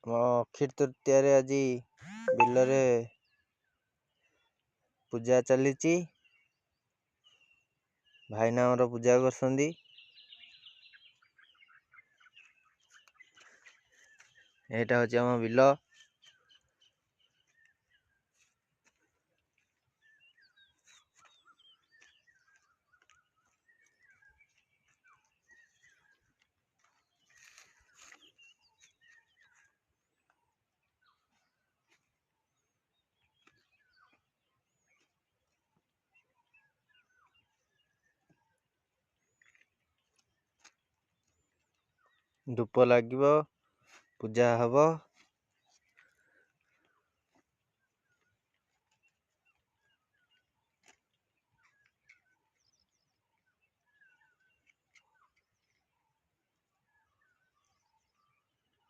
ଆମ ଅକ୍ଷୟ ତୃତୀୟାରେ ଆଜି ବିଲରେ ପୂଜା ଚାଲିଛି। ଭାଇନା ଆମର ପୂଜା କରୁଛନ୍ତି। ଏଇଟା ହେଉଛି ଆମ ବିଲ। ଧୂପ ଲାଗିବ, ପୂଜା ହବ।